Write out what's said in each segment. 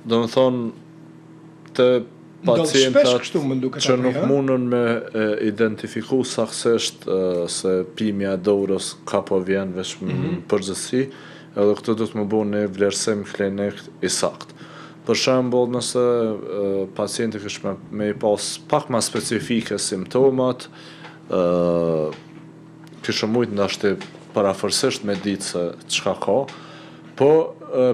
Do me thonë, te Ndodh shpesh pacientat kështu, më duket, që apo nuk jo? mundën me e identifiku saktësisht se pimja e dorës ka po vjen veç në përgjithësi, edhe këtë do të më bu një vlerësim klinik i sakt. Për shembull, nëse pacienti kish me i pas pak ma specifike simptomat, kishë mujt ndoshta parafërsisht me ditë se çka ka, po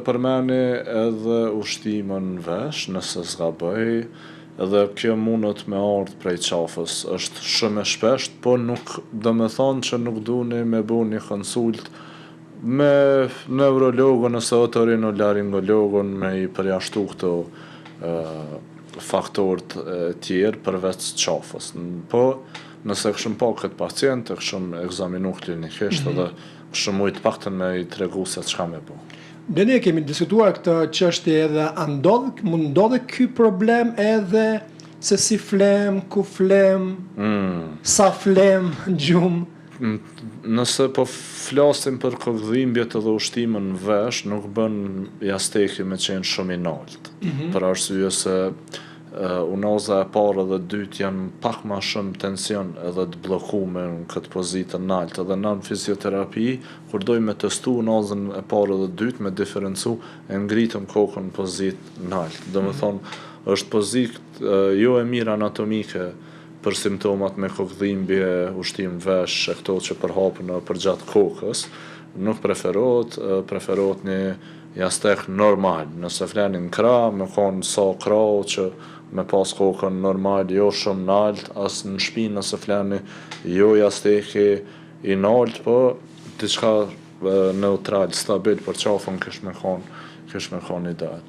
përmeni edhe ushtimën në vesh, nëse s'gaboj, edhe kjo mundet me ardhë prej qafës, është shumë e shpesht, po nuk do me thonë që nuk duni me bu një konsult me neurologun ose otorinolaringologun me i përjashtu këto faktorët e tjerë përveç qafës. Po, nëse këshëm pa këtë pacient, e këshëm ekzaminu klinikisht edhe këshëm mujtë paktën me i tregu se çka me bu. Dhe ne kemi diskutuar këtë çështje edhe a ndodh, mund ndodhe ky problem edhe se si flem, ku flem, sa flem, gjumë. Nëse po flasim për kokëdhimbjet edhe ushtimën në vesh, nuk bën jasteki me qenë shumë i nalt. Për arsye se unaza e parë dhe dytë janë pak ma shumë tension edhe të bllokume në këtë pozitën nalt. Edhe në fizioterapi, kur dojmë me testu unazën e parë dhe dytë, me diferencu, e ngritëm kokën në pozitë nalt. Do me thonë, është pozitë jo e mirë anatomike për simptomat me kokëdhimbje, ushtim vesh, e këto që përhapen përgjatë kokës, nuk preferohet, preferohet një jastek normal. Nëse fleni në krah, me konë sa krahu që me pas kokën normal, jo shumë nalt, as në shpinë nëse fleni, jo jasteki i nalt, po diçka neutral, stabil për qafën kish me konë ideal.